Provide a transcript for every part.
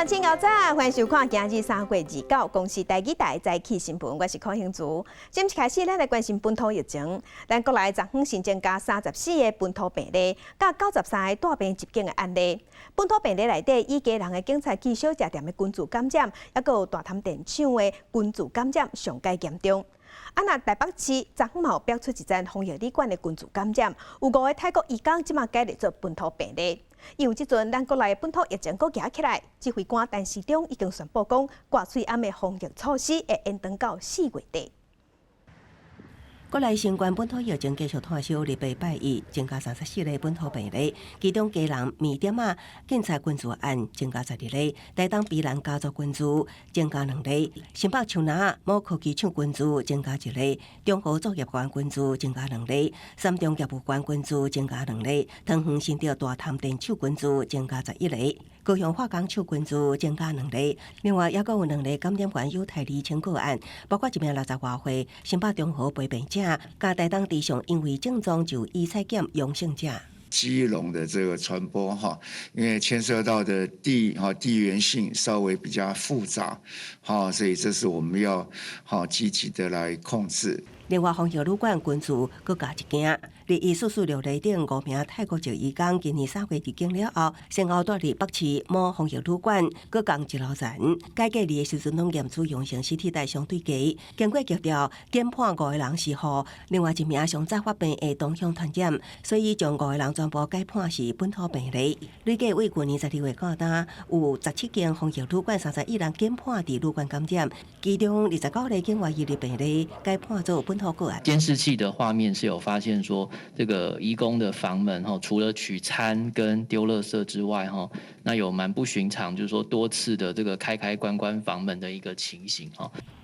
鄉親𠢕早，歡迎收看今日3月29公視台語台早起新聞，我是柯興竹。今日開始，咱來關心本土疫情。咱國內昨昏新增加34個本土病例，佮93個帶病入境的案例。本土病例內底，以基隆的警察局小食店的群聚感染，抑閣有大潭電廠的群聚感染上蓋嚴重。啊，若台北市昨昏嘛有爆出一間防疫旅館的群聚感染，有五个泰國移工這馬改列做本土病例。因為這陣咱國內本土疫情閣夯起來，指揮官陳時中已經宣布講，掛喙罨的防疫措施會延長到4月底。國內新冠本土疫情繼續湠燒，28拜一增加34例本土病例，其中基隆麵店仔警察群聚案增加12例，台東宜蘭家族群聚增加兩例，新北樹林某科技廠群聚增加一例，中和作業員群聚增加兩例，三重業務員群聚增加兩例，桃園新竹大潭電廠群聚增加11例，高雄化工廠群聚增加兩例，另外抑閣有兩例感染源有待釐清個案，包括一名60外歲新北中和陪病者，佮台東池上因為症狀就醫採檢陽性者。基隆的這個傳播哈，因為牽涉到的地緣性稍微比較複雜，哈，所以這是我們要好積極的來控制。另外，防疫旅館群聚閣加一件，21446例頂五名泰國籍移工，今年3月入境了後，先後蹛佇北市某防疫旅館，閣仝一樓層，該隔離的時陣攏驗出陽性，CT 值相對低。經過強調，檢判五個人是予另外一名上早發病的同鄉傳染，所以將五個人全部改判是本土病例。累計為舊年12月到今，有17間防疫旅館31人檢判佇旅館感染，其中29例境外移入病例改判做本土個案。監視器的畫面是有發現說，這個移工的房門除了取餐跟丟垃圾之外，那有蠻不尋常，就是說多次的這個開開關關房門的一個情形。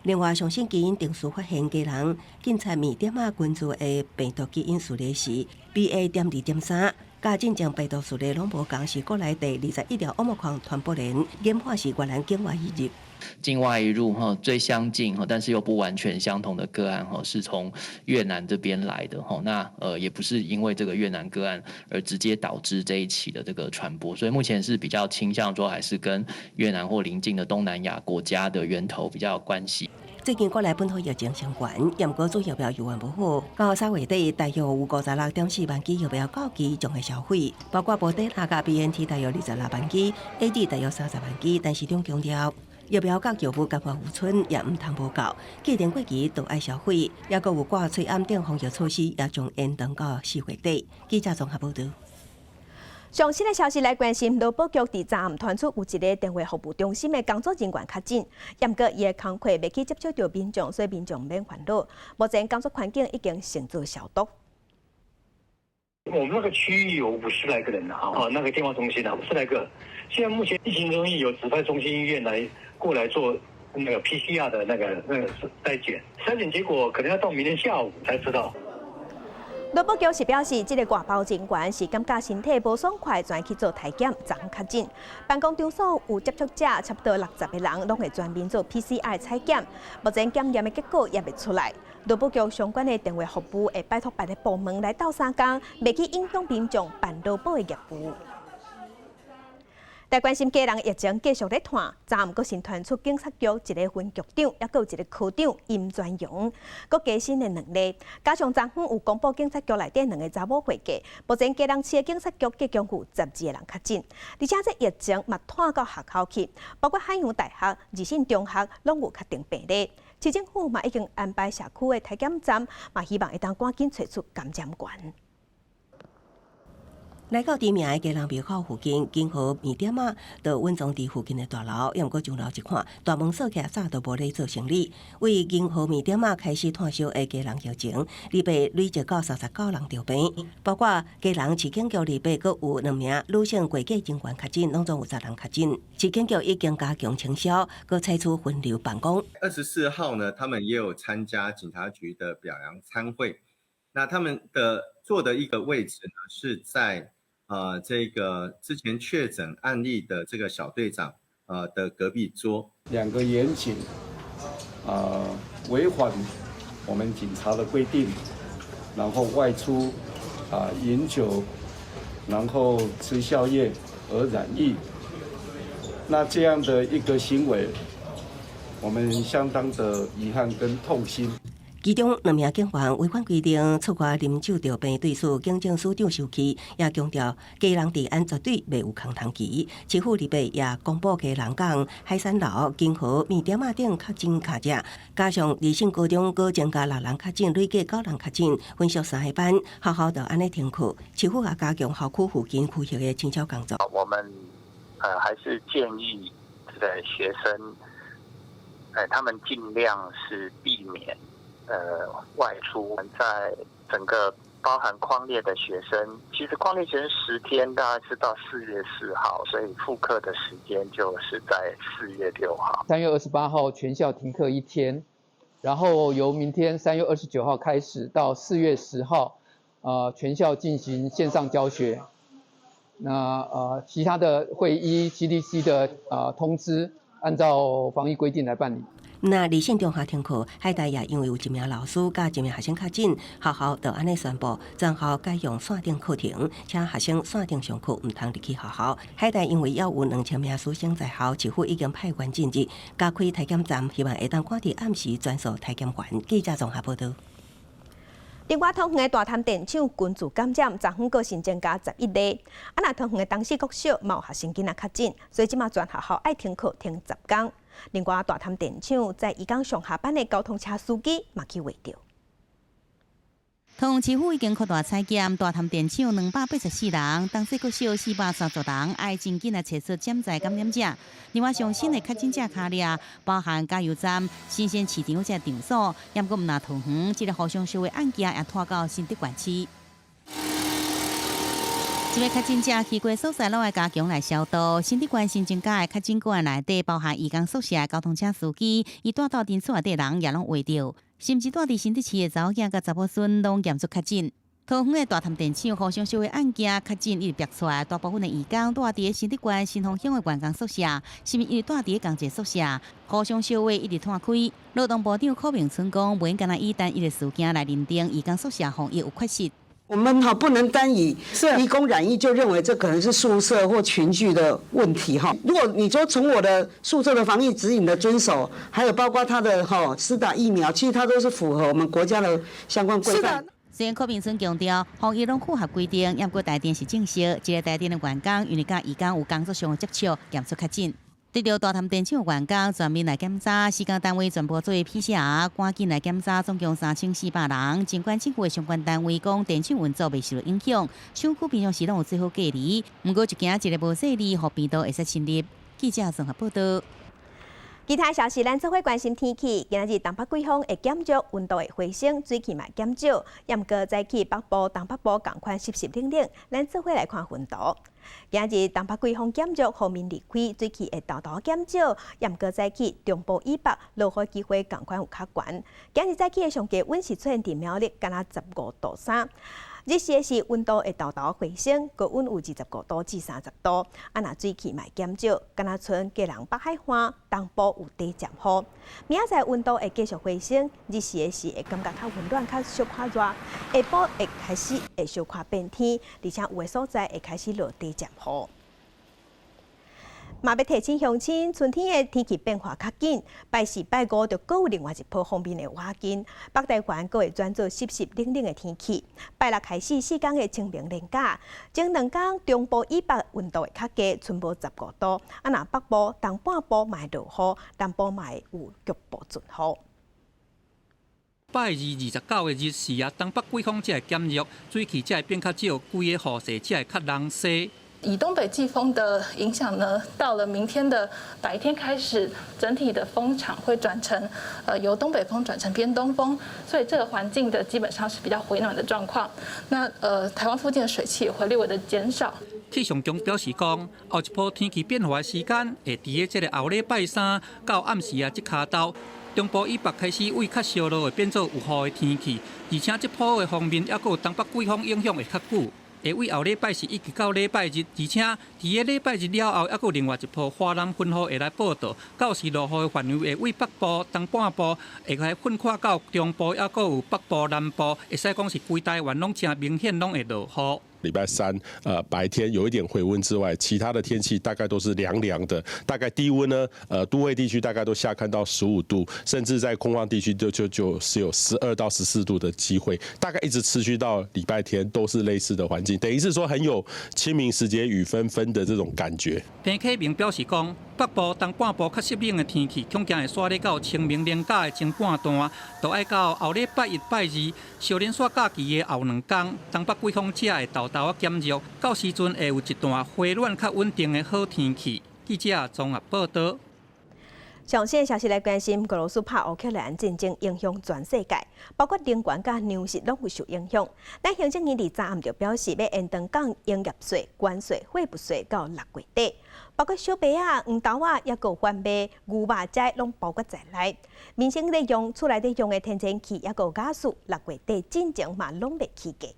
另外，上新基因定序發現，基隆警察麵店仔群聚的病毒基因序列是 BA.2.3，佮進前病毒序列攏無仝，是國內第21條奧密克戎傳播鏈，研判是越南境外移入。境外移入哈最相近哈，但是又不完全相同的個案哈，是從越南這邊來的哈。那也不是因為這個越南個案而直接導致這一起的這個傳播，所以目前是比較傾向說還是跟越南或鄰近的東南亞國家的源頭比較有關係。最近國內本土疫情升懸，毋過做疫苗猶原無好。到3月底，大約有56.4萬劑疫苗到期，將會銷毀，包括莫德納佮 BNT 大約26萬劑，AZ 大約30萬劑。陳時中強調，疫苗佮藥物研發有剩，也毋通無夠。既然過期，就愛銷毀。抑閣有掛喙罨等防疫措施，也將延長到4月底。記者綜合報導。上新的消息來關心，勞保局佇昨暗傳出有一个電話服務中心的工作人員確診，毋過伊的工課袂去接觸著民眾，所以民眾毋免煩惱。目前工作環境已經先做消毒。我們那個區域有50來個人啊，那個電話中心啊，50來個。現在目前疫情中心有指派中心醫院來過來做那個 PCR 的那個篩檢，篩檢結果可能要到明天下午才知道。勞保局是表示，這个外包人員是感覺身體無爽快，轉去做體檢，昨確診。辦公場所有接觸者差不多60個人，攏會全面做 PCR 採檢。目前檢驗的結果猶未出來。勞保局相關的電話服務會拜託別个部門來鬥相共，袂去影響民眾辦勞保的業務。來關心基隆疫情繼續咧湠，昨暗閣新傳出警察局一个分局長，抑閣有一个科長林專陽，閣加新的兩例。加上昨昏有公布警察局內底兩个查某會計，目前基隆市的警察局共有12個人確診，而且這疫情嘛湠到學校去，包括海洋大學、二信中學攏有確定病例。市政府嘛已經安排社區的體檢站，嘛希望會當趕緊揣出感染源。來到知名的基隆廟口附近，金河麵店仔，就隱藏佇附近的大樓，毋過上樓一看，大門鎖起來，早就無咧做生理。為銀河麵店仔開始湠燒的基隆疫情，禮拜累積到39人著病，包括基隆市警局禮拜閣有兩名女性櫃姐人員確診，攏總有10人確診。市警局已經加強清消，閣採取分流辦公。 24號呢，他們也有參加警察局的表揚餐會，那他們的坐的一個位置呢，是在這個之前確診案例的這個小隊長，的隔壁桌。兩個員警，違反我們警察的規定，然後外出飲酒，然後吃宵夜而染疫。那這樣的一個行為，我們相當的遺憾跟痛心。其中兩名警員違反規定出外啉酒著病，對此警政署長受氣，也強調基隆治安絕對袂有空窗期。市府禮拜也公布基隆港、海山樓、金河、麵店仔等確診者，加上立信高中閣增加六人確診，累計九人確診，分屬三個班，學校就按呢停課。市府也加強校區附近區域的清掃工作。我們還是建議這個學生，他們盡量是避免外出，在整個包含匡列的學生，其實匡列學生10天大概是到4月4號，所以復課的時間就是在4月6號。3月28號全校停課一天，然後由明天3月29號開始到4月10號，全校進行線上教學。那其他的會依 CDC 的通知，按照防疫規定來辦理。那立信中學停課，海大也因為有一名老師佮一名學生確診，學校就按呢宣布全校改用線頂課程，請學生線頂上課，毋通入去學校。海大因為猶有2000名師生在校，市府已經派員進入，加開體檢站，希望會當趕佇暗時轉送體檢員。記者綜合報道。另外，桃園的大潭電廠群聚感染，昨昏閣新增加11例。啊，若桃園的東勢國小嘛有學生囡仔確診，所以這馬全學校愛停課停10工。另外，大潭電廠載移工上下班的交通車司機嘛去穢著。桃園市府已經擴大採檢，大潭電廠284人，東勢國小430人，愛真緊來揣出潛在感染者。另外，上新的確診者卡列，包含加油站、新鮮市場這場所，猶閣毋但桃園，這个互相相的案件也拖到新竹縣市。這个確診者去過所在，攏愛加強來消毒。新竹縣新增加的確診個案內底，包含移工宿舍的交通車司機，伊蹛鬥陣厝內底人也攏穢著，甚至蹛佇新竹市的查某囝佮查某孫攏驗出確診。桃園的大潭電廠互相相的案件確診一直爆出來，大部分的移工蹛佇新竹縣新豐鄉的員工宿舍，甚至伊蹛佇工作宿舍，互相相話一直湠開。勞動部長柯明春講，袂干焦以單一的事件來認定移工宿舍防疫有缺失。我們哈不能單以移工染疫就認為這可能是宿舍或群聚的問題哈。如果你說從我的宿舍的防疫指引的遵守，還有包括他的哈施打疫苗，其實它都是符合我們國家的相關規範。雖然柯明春強調防疫攏符合規定，毋過台電是證實，這个台電的員工因為佮移工有工作上的接觸，驗出確診。得著大潭電廠員工全面來檢查，施工單位全部做 PCR，趕緊來檢查，總共3400人。儘管政府的相關單位講電廠運作袂受影響，廠區平常時攏有做好隔離，毋過就驚一个無細膩，予病毒會使侵入。記者綜合報道。其他消息，咱做伙關心天氣。今仔日東北季風會減弱，溫度會回升，水汽嘛減少。毋過早起北部、東北部仝款濕濕冷冷。咱做伙來看雲圖。今仔日東北季風減弱，鋒面離開，水汽會沓沓減少。毋過早起中部以北落雨機會仝款有較懸。今日早起的上低溫是出現佇苗栗，敢若15度3。日時的是溫度會沓沓回升，高溫有25度至30度。啊，若水汽嘛減少，敢若賰基隆北海岸東部有短暫雨。明仔載溫度會繼續回升，日時的是會感覺較溫暖、較小可熱。下晡會開始會小可變天，而且有的所在會開始落短暫雨。嘛欲提醒鄉親，春天的天氣變化較緊，拜四、拜五就閣有另外一波鋒面會倚近，北台灣閣會轉做濕濕冷冷的天氣。拜六開始四工的清明連假，前兩工中部以北溫度會較低，賰無15度，啊若北部、東半部嘛會落雨，南部嘛會有局部陣雨。拜二29的日時啊，東北季風才會減弱，水汽才會變較少，規个雨勢才會較櫳細。以東北季風的影響呢，到了明天的白天開始，整體的風場會轉成，由東北風轉成偏東風，所以這個環境的基本上是比較回暖的狀況。那台灣附近的水汽也會略微的減少。氣象局表示講，後一波天氣變化的時間會佇咧這个後禮拜三到暗時啊，這跤頭。中部以北開始為較燒熱會變做有雨的天氣，而且這波的鋒面猶閣有東北季風影響會較久。會為後禮拜四一直到禮拜日，而且佇个禮拜日了後，猶閣有另外一波華南雲雨會來報到，到時落雨的範圍會為北部、東半部，會來分散到中部，猶閣有北部、南部，會使講是規台灣攏誠明顯攏會落雨。禮拜三，白天有一點回溫之外，其他的天氣大概都是涼涼的。大概低溫呢，都會地區大概都下看到15度，甚至在空曠地區就是有12到14度的機會。大概一直持續到禮拜天都是類似的環境，等於是說很有清明時節雨紛紛的這種感覺。彭啟明表示講，北部東半部較濕冷的天氣，恐驚會紲咧到清明連假的前半段，就愛到後禮拜一、拜二，小連續假期的後兩工，東北季風才會沓沓仔減弱，到時陣會有一段回暖較穩定的好天氣。記者綜合報道。上新的消息來關心，俄羅斯拍烏克蘭戰爭影響全世界，包括能源佮糧食攏會受影響。咱行政院佇昨暗就表示，欲延長降營業稅、關稅、貨物稅到六月底，包括小白仔、黃豆仔，抑閣番麥、牛肉這攏包括在內。民生咧用、厝內咧用的天然氣，抑閣瓦斯，六月底進前嘛攏袂起價。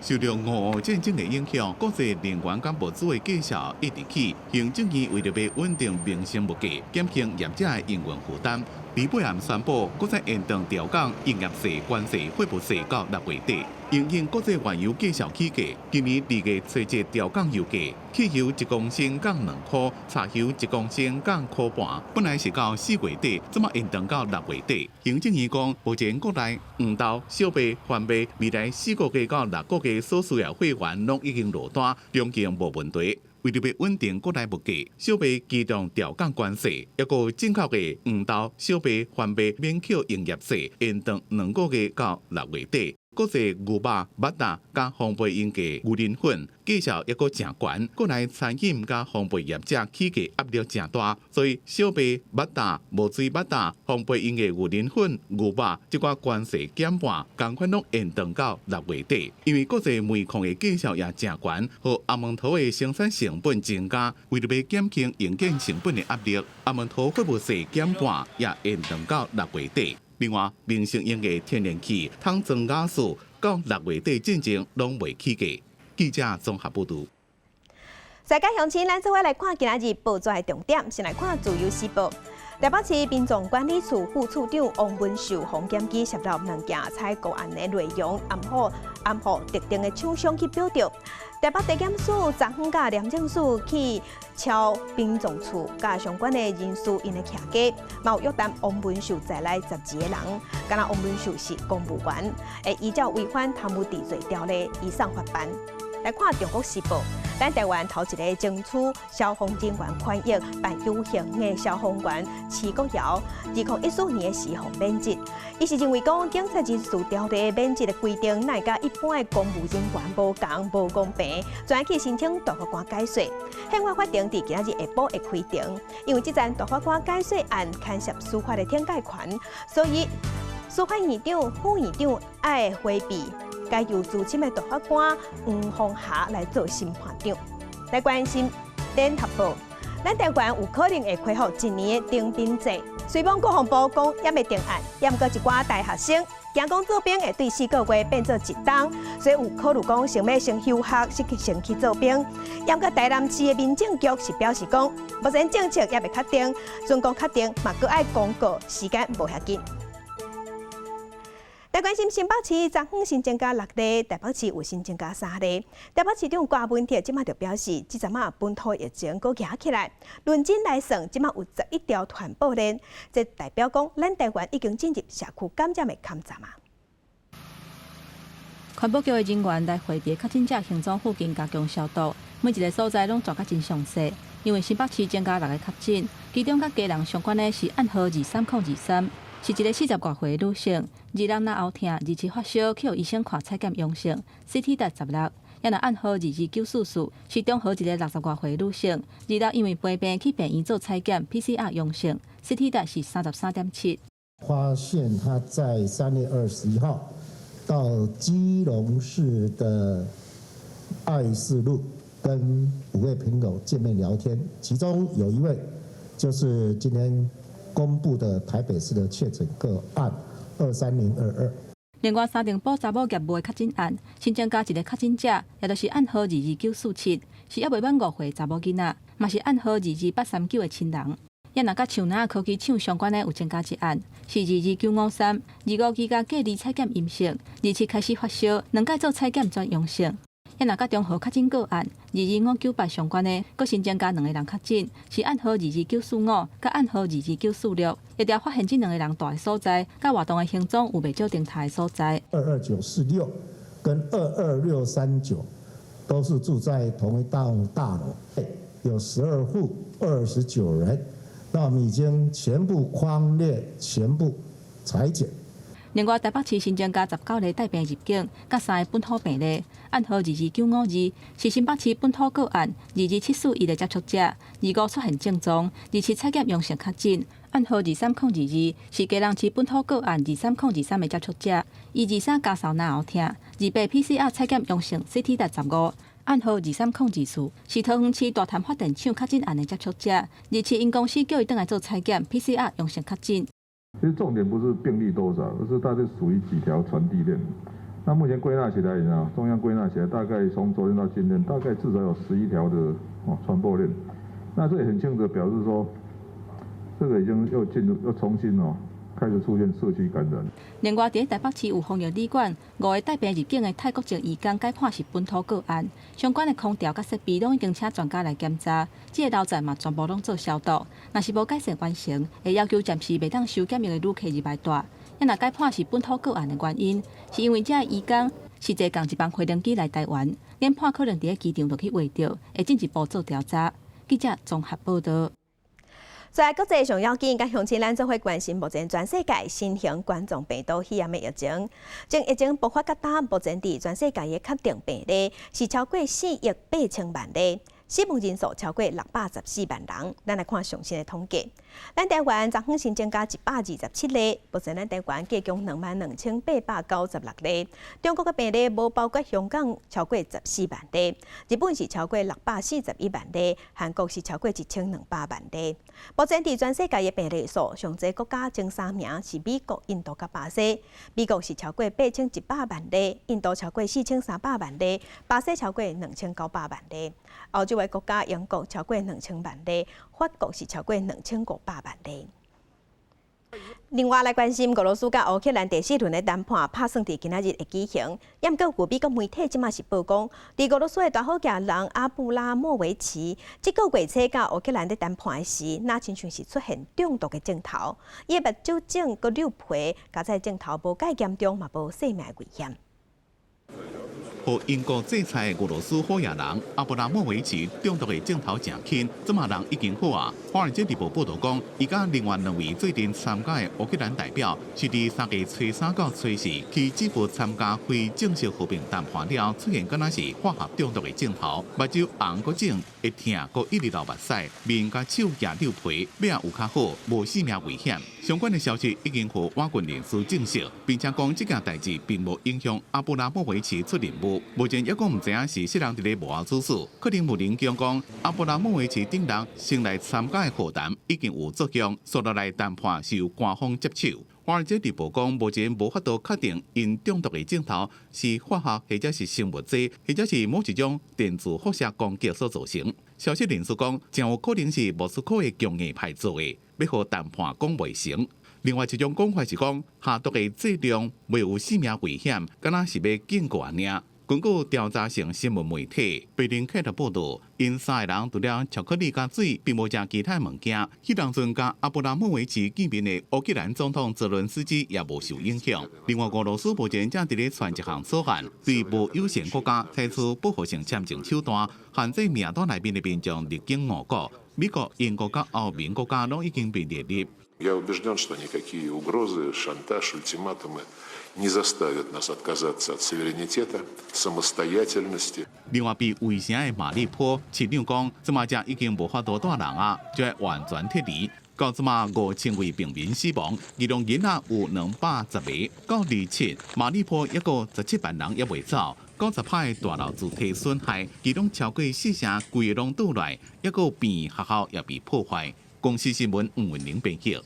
受著俄烏戰爭的影響，國際能源佮物資的價數一直起。行政院為著欲穩定民生物價，減輕業者的營運負擔，禮拜暗宣布，閣再延長調降營業稅、關稅、貨物稅到六月底。因應國際原油價數起價，今年2月初一調降油價，汽油一公升降2箍，柴油一公升降箍半。本來是到4月底，這馬延長到六月底。行政院講，目前國內黃豆、小麥、番麥未來4個月到6個月所需要貨源攏已經落單，供應無問題。為著欲穩定國內物價，小麥機動調降關稅，抑閣進口的黃豆、小麥、番麥免扣營業稅，延長2個月到六月底。國際牛肉、肉蛋佮烘焙用的牛奶粉價數抑閣誠懸，國內餐飲佮烘焙業者起價壓力誠大，所以小麥、肉蛋、無水肉蛋、烘焙用的牛奶粉、牛肉，這寡關稅減半，仝款攏延長到六月底。因為國際煤礦的價數也誠懸，予紅毛桃的生產成本增加，為著欲減輕營建成本的壓力，紅毛桃貨物稅減半也延長到六月底。另外，民生用的天然氣、桶裝瓦斯到六月底進前攏袂起價。記者綜合報導。世界鄉親，咱做伙來看今仔日報紙的重點，先來看《自由時報》。台北市殯葬管理處副處長王文秀予檢舉涉入兩件採購案的內容，暗予暗予特定的廠商去表著。台北地檢署昨昏佮廉政署去抄殯葬處佮相關的人士𪜶的徛家，嘛有約談王文秀在內12個人。敢若王文秀是公務員，會依照違反貪污治罪條例移送法辦。來看《中國時報》，咱台灣頭一个爭取消防人員權益辦遊行的消防員徐國堯，2014年的時予免職。伊是認為講警察人事條例免職的規定，哪會佮一般的公務人員無仝無公平，轉去申請大法官解說。憲法法庭佇今仔日下晡會開庭，因為這棧大法官解說案牽涉司法的懲戒權，所以司法院長、副院長愛迴避。該由資深的大法官黃鳳霞來做審判長。來關心聯合報，咱台灣有可能會恢復一年的徵兵制。雖罔國防部講猶未定案，猶毋過一寡大學生驚講做兵會對4個月變做一冬，所以有考慮講想欲先休學，先去做兵。猶毋過台南市的民政局是表示講，目前政策猶未確定，陣講確定嘛，閣愛公告時間無遐緊。來關心新北市昨昏新增加六例，台北市有新增加三例。台北市長柯文哲這馬就表示，這陣仔本土疫情閣夯起來，論真來算，這馬有11條傳播鏈，這代表講，咱台灣已經進入社區感染的坎站啊。環保局的人員來會佇確診者行蹤附近加強消毒，每一个所在攏做甲真詳細。因為新北市增加六个確診，其中佮家人相關的是案號23-023。是一个40外歲的女性，26若喉疼，27發燒，去予醫生看採檢陽性，CT 值16。也若案號22944，是中和一个60外歲的女性，26因為陪病去病院做採檢，PCR 陽性，CT 值是33.7。發現他在3月21號到基隆市的愛四路跟五位朋友見面聊天，其中有一位就是今天公布的台北市的確診個案23022。另外，三重埔查某業務的確診案，新增加一个確診者，也就是案號22947，是猶未滿5歲查某囡仔，嘛是案號22839的親人。也若佮樹林科技廠相關的有增加一案，是22953，25居家隔離採檢陰性，27開始發燒，兩擺做採檢轉陽性。也若佮中和確診個案22598相關的，閣新增加兩個人確診，是案號22945佮案號22946。疫調發現這兩個人蹛的所在，佮活動的行蹤有袂少重疊的所在。22946跟22639都是住在同一棟大樓，有12戶29人，那我們已經全部匡列，全部採檢。另外，台北市新增加19例帶病入境，佮三个本土病例，案號22952是新北市本土個案22741的接觸者，25出現症狀，27採檢陽性確診，案號23022是基隆市本土個案23023的接觸者，伊23咳嗽嚨喉疼，28 PCR 採檢陽性，CT 值15。案號23024是桃園市大潭發電廠確診案的接觸者，27𪜶公司叫伊轉來做採檢，PCR 陽性確診。其實重點不是病例多少，而是大概屬於幾條傳遞鏈。那目前歸納起來，啊，中央歸納起來，大概從昨天到今天，大概至少有11條的哦傳播鏈。那這也很清楚表示說，這個已經又進入又重新哦開始出現社區感染。另外，佇台北市有防疫旅館五个帶病入境的泰國籍移工，改判是本土個案，相關的空調佮設備攏已經請專家來檢查，這个樓層嘛全部攏做消毒。若是無改善完成，會要求暫時袂當收檢疫的旅客入來蹛。也若改判是本土個案的原因，是因為這个移工是坐仝一班飛行機來台灣，研判可能佇咧機場就去穢著，會進一步做調查。記者綜合報導。在國際上要緊，佮鄉親咱做伙關心目前全世界新型冠狀病毒肺炎的疫情。從疫情爆發到今，目前佇全世界的確定病例是超過4億8千萬例，死亡人數超過614萬人。咱來看上新的統計，咱台灣昨昏新增加127例，目前咱台灣計共22,896例。中國的病例無包括香港，超過14萬例；日本是超過641萬例，韓國是超過1200萬例。目前佇全世界的病例數，上濟國家前三名是美國、印度佮巴西。美國是超過8100萬例，印度超過4300萬例，巴西超過2900萬例。歐洲的國家英國超過2000萬例，法國是超過2500萬例。另外來關心俄羅斯佮烏克蘭第四輪的談判，拍算佇今仔日會舉行。毋過有美國媒體這馬是報講，佇俄羅斯的大好額人阿布拉莫維奇，這個月初佮烏克蘭佇談判時，若親像是出現中毒的症頭，伊的目睭腫、閣溜皮，佳哉症頭無蓋嚴重，嘛無性命危險。予英國制裁俄羅斯好額人阿布拉莫維奇中毒的症頭誠輕，這馬人已經好啊。華爾街日報報導講，伊佮另外兩位做陣參加的烏克蘭代表，是佇三月初三到初四去基輔參加非正式和平談判了後，出現敢若是化學中毒的症頭，目睭紅閣腫，會疼，閣一直流目屎，面佮手也溜皮，尾仔有較好，無性命危險。相關的消息已經予外軍人士證實，並且講這件代誌並無影響阿布拉莫維奇出任務。目前猶閣毋知影是啥人佇咧幕後主使，克林姆林宮講阿布拉莫維奇等人先來參加的和談已經有作用，紲落來談判是由官方接手。華爾街日報講，目前無法度確定𪜶中毒的症頭是化學或者是生物劑，或者是某一種電子輻射攻擊所造成。消息人士講，誠有可能是莫斯科的強硬派做的，欲予談判講袂成。另外一種講法是講，下毒的劑量袂有性命危險，敢若是欲警告爾。根據調查性新聞媒體貝林克的報導，𪜶三个人除了巧克力佮水，並無食其他物件。彼當陣佮阿布拉莫維奇見面的烏克蘭總統澤倫斯基也無受影響。另外，俄羅斯目前正佇咧傳一項草案，對無友善國家採取報復性簽證手段，限制名單內面的民眾入境五國。美國、英國佮歐盟國家攏已經被列入。 Я убежден, что никакие угрозы, шантаж, ультиматумы не заставят нас отказаться от суверенитета, самостоятельности. 另外，被圍城的馬利坡市長講，這馬遮已經無法度蹛人啊，就愛完全撤離。到這馬5000位平民死亡，其中囡仔有210個。到27，馬利坡猶閣17萬人猶未走。90趴的大樓主體損害，其中超過四成規个攏倒來，猶閣病院學校也被破壞。公視新聞吳文玲編譯。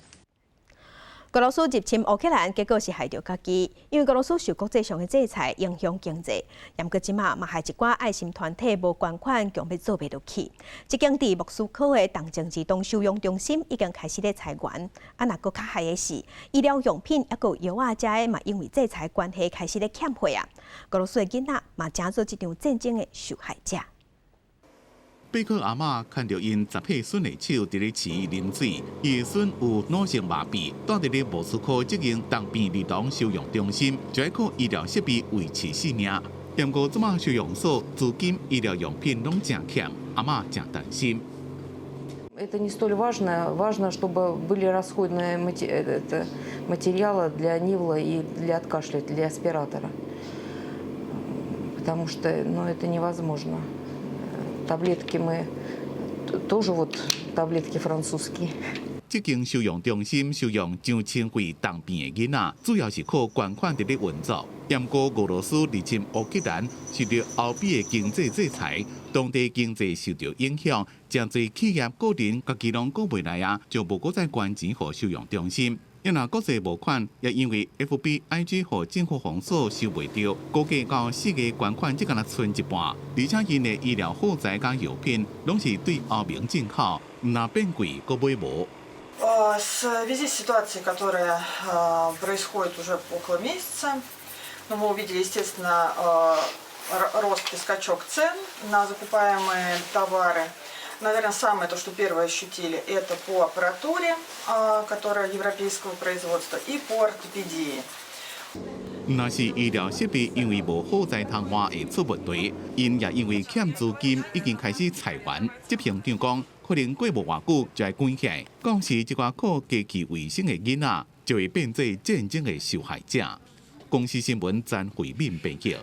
俄羅斯入侵烏克蘭，結果是害著家己，因為俄羅斯受國際上的制裁，影響經濟。毋過這馬嘛害一寡愛心團體無捐款，強欲做袂落去。這間佇莫斯科的重症兒童收容中心已經開始咧裁員。啊，若閣較害的是，醫療用品抑閣藥仔遮嘛，因為制裁關係開始咧欠貨啊。俄羅斯的囡仔嘛，成做這場戰爭的受害者。貝克阿嬤牽著𪜶10歲孫的手，佇咧飼伊啉水。伊的孫有腦性麻痹，蹛佇咧莫斯科這間重病兒童收容中心，就愛靠醫療設備維持性命。毋過這馬收容所資金、醫療用品攏誠欠，阿嬤誠擔心。 Это не столь важно. Важно, чтобы были расходные материалы для нивла и для от кашля, для аспиратора. Потому что, ну, это невозможно. Таблетки мы тоже вот таблетки французские. 這間收容中心收容上千位重病的囡仔，主要是靠捐款佇咧運作。毋過俄羅斯入侵烏克蘭，受著歐美的經濟制裁，當地經濟受著影響，誠濟企業、個人家己攏顧袂來啊，就無閣再捐錢予收容中心。若國際募款，也因為 FB、IG 予政府封鎖收袂著，估計到4月捐款才敢若賰一半，而且𪜶的醫療耗材佮藥品攏是對歐盟進口，毋但變貴，閣買無。 В связи с ситуацией, которая происходит уже около месяца, ну, мы увидели, естественно, рост и скачок цен на закупаемые товары. Наверное, самое то, что первое ощутили, это по аппаратуре, которая европейского производства, и по ортопедии. 毋但是醫療設備因為無耗材通換會出問題，𪜶也因為欠資金已經開始裁員。執行長講，可能過無偌久就會關起來，到時這寡靠機器維生的囡仔就會變做戰爭的受害者。公視新聞詹慧敏編輯。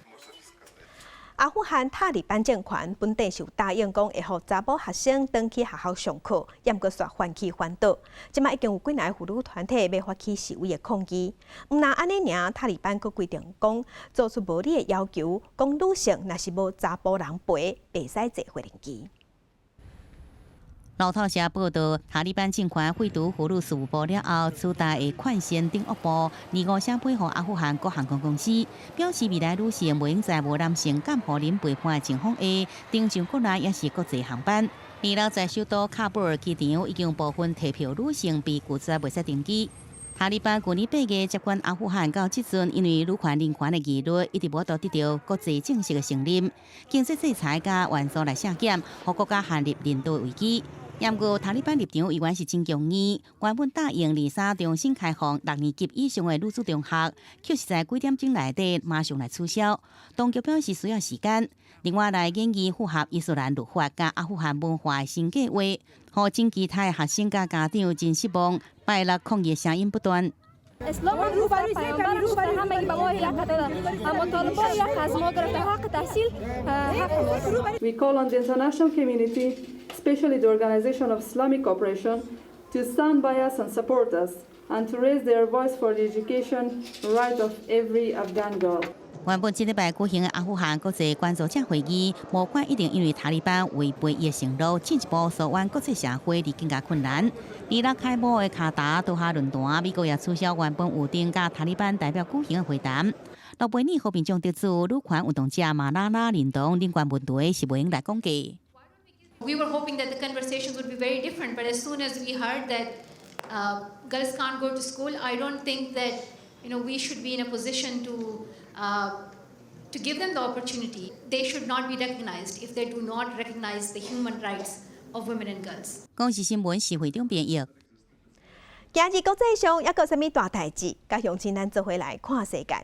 阿富汗塔利班政權本底是有答應講會予查某學生轉去學校上課，毋過煞反起反倒。這馬已經有幾若個婦女團體欲發起示威的抗議。毋但按呢爾，塔利班閣規定講做出無理的要求，講女性若是無查埔人陪，袂使坐飛機。路透社報道，塔利班政權廢除婦女事務部了後，取代的勸善頂惡部，25寫批予阿富汗各航空公司，表示未來女性袂用在無男性監護人陪伴的情況下，登上國內抑是國際航班。二六在首都喀布爾機場已經有部分提票女性被拒絕袂使登機。塔利班舊年8月接管阿富汗到這陣，因為女權人權的疑慮，一直無得到國際正式的承認。經濟制裁佮援助來削減，予國家陷入人道危機。毋過塔利班立場依然是真強硬，原本答應23重新開放六年級以上的女子中學，卻是在幾點鐘內底馬上來取消。當局表示需要時間。另外來研議符合伊斯蘭律法佮阿富汗文化的新計劃，予真其他的學生佮家長真失望。拜六抗議聲音不斷。 We call on the international community, especially the Organization of Islamic Cooperation, to stand by us and support us, and to raise their voice for the education right of every Afghan girl. 原本這禮拜舉行的阿富汗國際關注者會議，無怪一定因為塔利班違背伊的承諾，進一步疏遠國際社會，而更加困難。二六開幕的卡達多哈論壇，美國也取消原本預定佮塔利班代表舉行的會談。諾貝爾和平獎得主女權運動者馬拉拉認同人權問題是袂用來講價。 We were hoping that the conversations would be very different, but as soon as we heard that girls can't go to school, I don't think that we should be in a position to give them the opportunity. They should not be recognized if they do not recognize the human rights of women and girls. 公視新聞是會長編譯。今日國際上猶閣有啥物大代誌？佮鄉親咱做伙來看世界。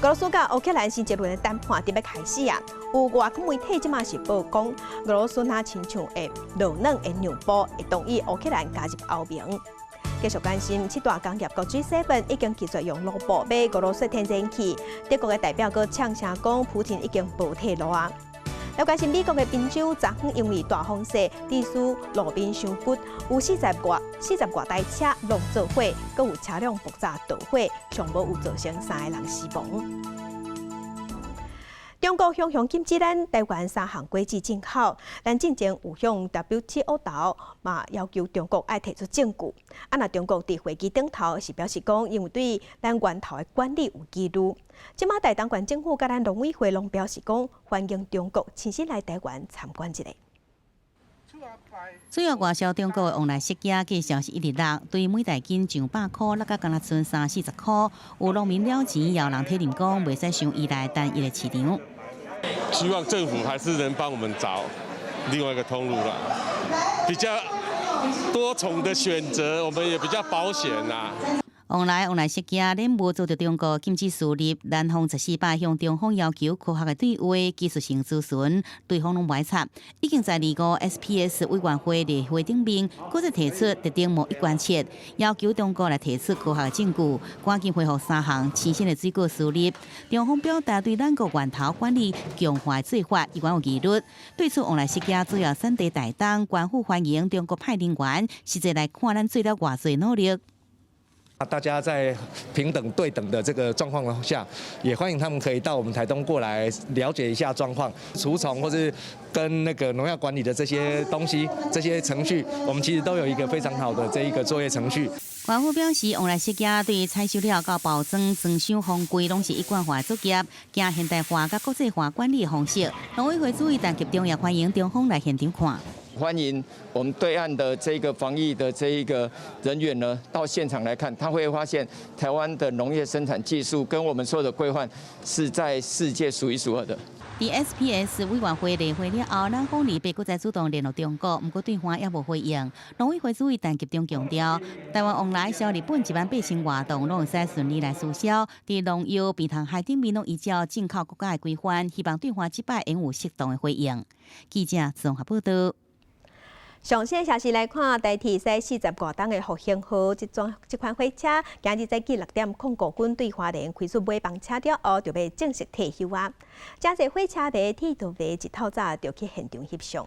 俄羅斯佮烏克蘭新一輪的談判佇欲開始啊！有外國媒體這馬是報講，俄羅斯若親像會落軟會讓步，會同意烏克蘭加入歐盟。繼續關心七大工業國 G7 已經拒絕用盧布買俄羅斯天然氣，德國的代表閣嗆聲講，普丁已經無退路啊！來關心美國的賓州，昨昏因為大風勢，致使路面傷骨，有40外台車攏做火，閣有車輛爆炸導火，上無有造成三个人死亡。中中國向向禁止咱台灣三項果子進口，咱進前有向 WTO 頭嘛要求中國愛提出證據。啊，若中國佇會議頂頭是表示講，因為對咱源頭的管理有疑慮。這馬台東縣政府佮咱農委會攏表示講，歡迎中國親身來台灣參觀一下。主要外銷中國的旺來釋迦價數是一直落，對每大斤上百箍，落甲敢若賰三四十箍。有農民了錢，也有人體認講，袂使傷依賴單一的市場。希望政府還是能幫我們找另外一個通路啦，比較多重的選擇，我們也比較保險啦。旺來釋迦恁無遭著中國禁止輸入，南方14擺向中方要求科學的對話、技術性諮詢，對方攏無插。已經在25 SPS 委員會例會頂面，閣再提出特定貿易關切，要求中國來提出科學的證據，趕緊恢復三項新鮮的水果輸入。中方表達對咱國源頭管理強化的做法，依然有疑慮。對此，旺來釋迦主要產地台東縣府歡迎中國派人員，實際來看咱做了偌濟努力。大家在平等對等的這個狀況下，也歡迎他們可以到我們台東過來了解一下狀況，除蟲或是跟那個農藥管理的這些東西、這些程序，我們其實都有一個非常好的這一個作業程序。縣府表示，旺來釋迦對採收了到包裝、裝箱、封櫃，攏是一貫化作業，行現代化佮國際化管理方式。農委會主委陳吉仲也歡迎中方來現場看。歡迎我們對岸的這個防疫的這一個人員呢，到現場來看，他會發現台灣的農業生產技術跟我們所有的規範是在世界數一數二的。佇 SPS 委員會例會了後，南方禮拜閣再主動聯絡中國，毋過對方猶無回應。農委會主委陳吉仲強調，台灣旺來銷日本1.8萬外噸，攏會使順利來輸銷。佇農藥、病蟲害頂面，攏依照進口國家的規範，希望對方這擺會有適當的回應。記者綜合報道。上新消息來看，台鐵駛40外噸的復興號這種這款火車，今日早起6點05分對花蓮開出尾班車了後，就欲正式退休啊！誠濟火車迷鐵道迷一透早就去現場翕相。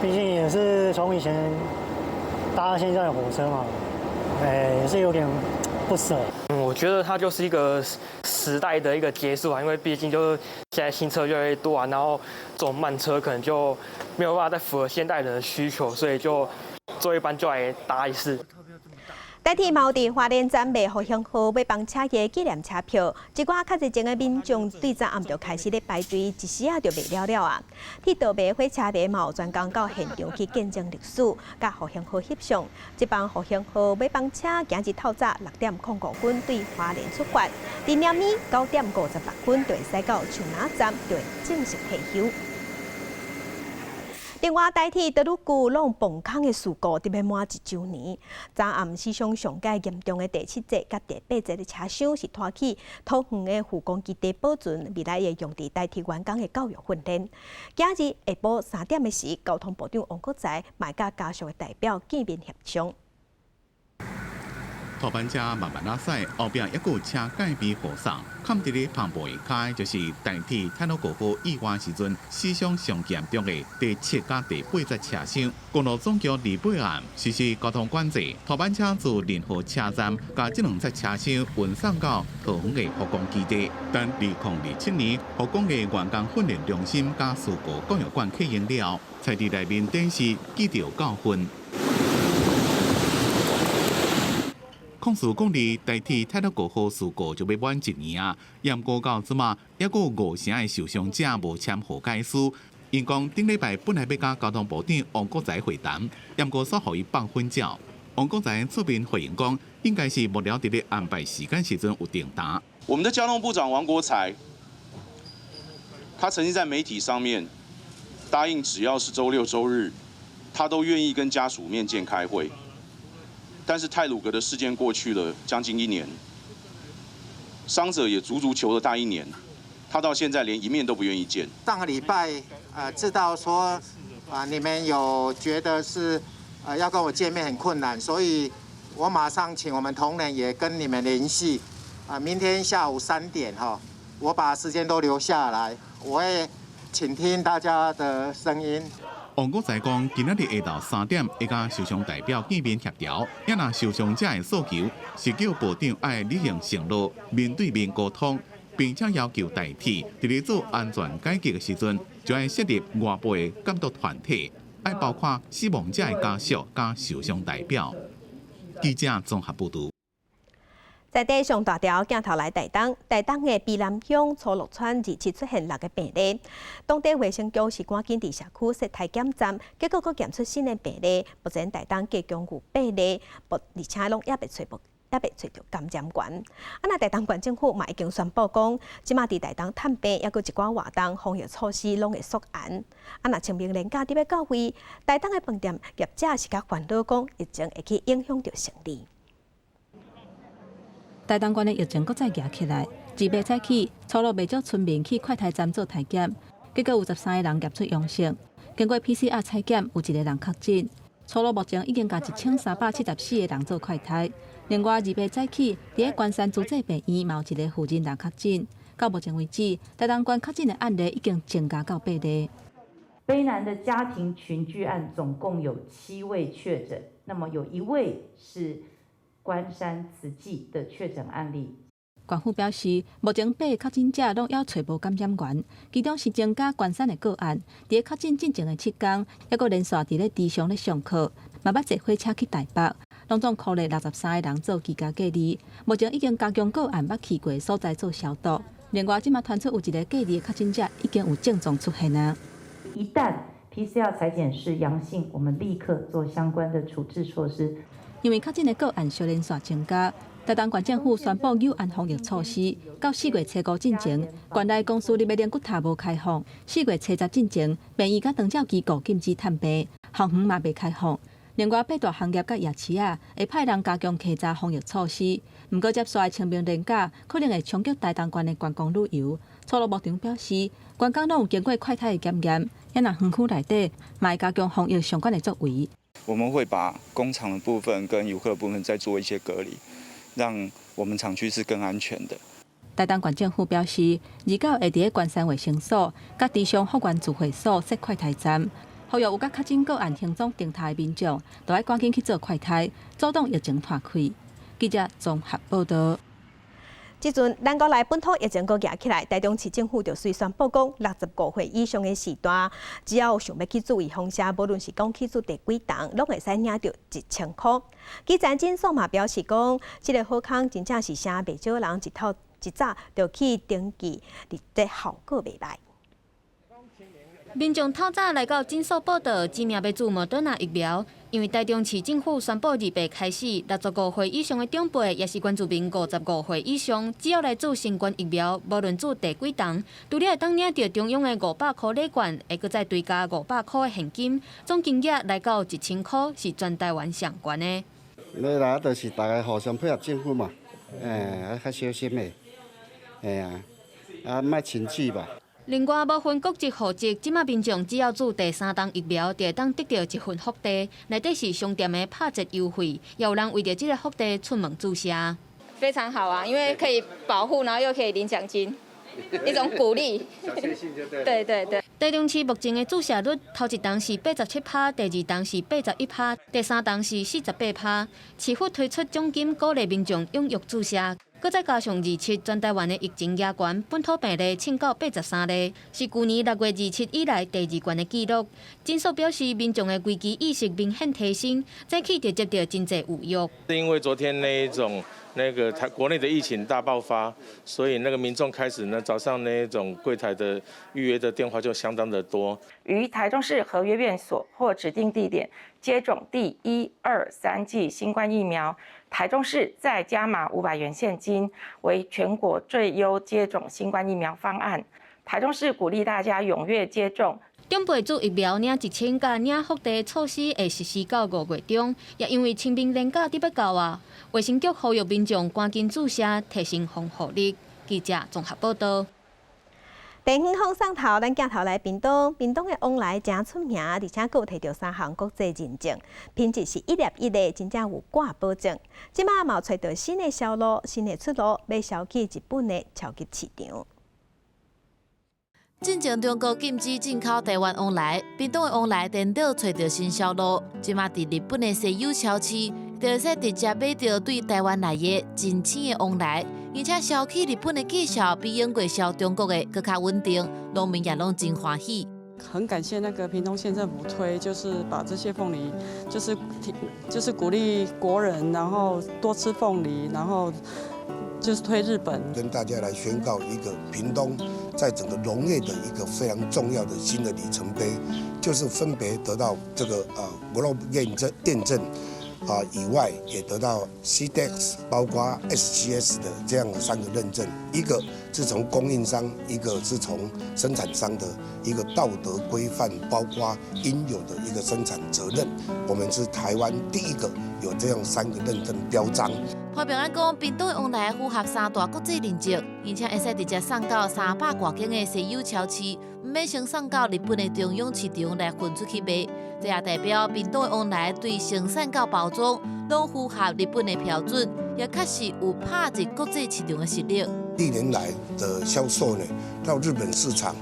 畢竟也是從以前搭現在的火車嘛，也是有點不捨。我覺得它就是一個時代的一個結束啊，因為畢竟就是現在新車越來越多啊，然後這種慢車可能就沒有辦法再符合現代人的需求，所以就最後一班就來搭一次。台鐵嘛有佇花蓮站賣復興號尾班車的紀念車票，一寡較熱情的民眾對昨暗就開始咧排隊，一時仔就賣了了啊！鐵道迷、火車迷嘛有專工到現場去見證歷史，佮復興號翕相。這班復興號尾班車今日透早6點05分對花蓮出發，佇暝暝9點56分就會駛到樹林站，就會正式退休。另外，台鐵德魯固挵磅空的事故，欲滿一週年。昨暗死傷上蓋嚴重的第七節佮第八節的車廂是拖去桃園的護工基地保存，未來會用佇台鐵員工的教育訓練。今日下晡3點的時，交通部長王國材嘛佮家屬的代表見面協商。頭班車慢慢仔駛，後壁猶閣有車蓋被護送，崁佇咧篷布下跤，就是台鐵太魯閣號意外時陣死傷上嚴重的第七佮第八節車廂。公路總局禮拜暗實施交通管制，頭班車自仁和車站，共這兩節車廂運送到桃園的護工基地。等2027年護工的員工訓練中心佮事故教育館啟用了後，才佇內面展示記著教訓。控訴講佇台鐵太魯閣號事故就欲滿一年啊，毋過到這馬，猶閣有五成的受傷者無簽和解書。𪜶講頂禮拜本來欲佮交通部長王國材會談，毋過煞予伊放粉鳥。王國材出面回應講，應該是幕僚佇咧安排時間時陣有定答。我們的交通部長王國材，他曾經在媒體上面答應，只要是週六週日，他都願意跟家屬面見開會。但是太魯閣的事件過去了將近一年，傷者也足足求了大一年，他到現在連一面都不願意見。上個禮拜，知道說，啊，你們有覺得是，要跟我見面很困難，所以我馬上請我們同仁也跟你們聯繫，啊，明天下午3點哈，我把時間都留下來，我會傾聽大家的聲音。王國材講，今仔日下晝3點會佮受傷代表見面協調，也若受傷者的訴求是叫部長愛履行承諾，面對面溝通，並且要求台鐵佇咧做安全改革的時陣，就愛設立外部的監督團體，愛包括死亡者的家屬佮受傷代表。記者綜合報導。在地上大條鏡頭來台東，台東的卑南鄉初鹿村27出現六個病例，當地衛生局是趕緊佇社區設篩檢站，結果閣檢出新的病例。目前台東計共有八例，而且攏猶未揣無，猶未揣著感染源。啊，若台東縣政府嘛已經宣布講，這馬佇台東探病，猶閣一寡活動防疫措施攏會縮嚴。啊，若清明連假佇欲到位，台東的飯店業者是較煩惱，講疫情會去影響著生意。台東縣的疫情閣再夯起來，28早起，初鹿袂少村民去快篩站做篩檢，結果有13个人驗出陽性。經過 PCR 採檢，有一個人確診。初鹿目前已經共1374個人做快篩。另外，28早起，佇咧關山慈濟病院嘛有一個婦人人確診。到目前為止，台東縣確診的案例已經增加到八例。卑南的家庭群聚案總共有7位確診，那麼有一位是關山慈濟的確診案例。縣府表示，目前八个確診者攏猶揣無感染源，其中是增加關山的個案。佇咧確診進前的7天，猶閣連續佇咧池上咧上課，嘛捌坐火車去台北，攏總箍咧63个人做居家隔離。目前已經加強個案捌去過的所在做消毒。另外，這馬傳出有一个隔離的確診者已經有症狀出現啊。一旦 PCR 採檢是陽性，我們立刻做相關的處置措施。因為確診的個案小連續增加，台東縣政府宣布有限防疫措施，到4月初5進前，縣內公私立的靈骨塔無開放；4月初10進前，病院佮長照機構禁止探病，校園嘛袂開放。另外，八大行業佮夜市仔會派人加強稽查防疫措施。毋過，接紲的清明連假可能會衝擊台東縣的觀光旅遊。初鹿牧場表示，員工攏有經過快篩的檢驗，若園區內底嘛會加強防疫相關的作為。我們會把工廠的部分跟遊客的部分再做一些隔離，讓我們廠區是更安全的。台東縣政府表示，29會佇咧關山衛生所、佮池上復原自會所設快篩站，呼籲有佮確診個案行蹤動態的民眾，都愛趕緊去做快篩，阻擋疫情拖開。記者綜合報導。這陣咱國內本土疫情閣夯起來，台中市政府就隨宣布講，65歲以上的序大，只要有想欲去注預防射，無論是講去注第幾筒，攏會使領著1000箍。基層診所嘛表示講，這个好康真正是啥袂少人一透一早就去登記，佇這效果袂䆀。民眾透早來到診所報到，指名欲注莫德納疫苗。因為台中市政府宣布28開始，65歲以上的長輩，抑是原住民55歲以上，只要來注新冠疫苗，無論注第幾筒，除了會當領著中央的500箍禮券，會閣再追加500箍的現金，總金額來到1000箍，是全台灣上懸的。你來就是大家互相配合政府嘛，欸，較小心的，嘿啊，啊，莫群聚吧。另外，無分國籍戶籍，這馬民眾只要注第三筒疫苗，就會當得著一份福袋，內底是商店的拍折優惠，也有人為著這个福袋出門注射。非常好啊，因為可以保護，然後又可以領獎金，一種鼓勵。對對對。台中市目前的注射率，頭一筒是87%，第二筒是81%，第三筒是48%。市府推出獎金，鼓勵民眾踴躍注射。閣再加上27全台灣的疫情嚴懸，本土病例衝到83例，是舊年6月27以來第二懸的紀錄。診所表示，民眾的危機意識明顯提升，早起就接著真濟預約。是因為昨天那一種那個台國內的疫情大爆發，所以那個民眾開始呢，早上那一種櫃檯的預約的電話就相當的多。於台中市合約院所或指定地點接種第一、二、三劑新冠疫苗，台中市再加碼500元現金，為全國最優接種新冠疫苗方案。台中市鼓勵大家踴躍接種。長輩注疫苗領1000佮領福袋措施會實施到5月中，也因為清明連假佇欲到啊，衛生局呼籲民眾趕緊注射，提升防護力。記者綜合報導。電遠放送頭，咱鏡頭來屏東，屏東的旺來誠出名，而且閣有提著三項國際認證，品質是一粒一粒，真正有掛保證。這馬嘛有揣著新的銷路、新的出路，欲銷去日本的超級市場。進前中國禁止進口台灣黃梨，屏東的黃梨顛倒揣著新銷路。這馬佇日本的西友超市，就會使直接買著對台灣來的真鮮的黃梨，而且銷去日本的價數比英國銷中國的閣較穩定，農民也攏真歡喜。很感謝那個屏東縣政府推，就是把這些鳳梨，就是鼓勵國人，然後多吃鳳梨，然後就是推日本。跟大家來宣告一個屏東在整個農業的一個非常重要的新的里程碑，就是分別得到這個GLOBS 驗證啊以外，也得到 Sedex 包括 SGS 的這樣的三個認證，一個是從供應商，一個是從生產商的一個道德規範，包括應有的一個生產責任。我們是台灣第一個有這樣三個認證標章。潘平安講，屏東的黃梨符合三大國際認證，而且會使直接送到300外間的西友超市，毋免先送到日本的中央市場來運出去賣。這也代表屏東的黃梨對生產到包裝攏符合日本的標準，也確實有拍入國際市場的實力。歷年來的銷售呢，到日本市場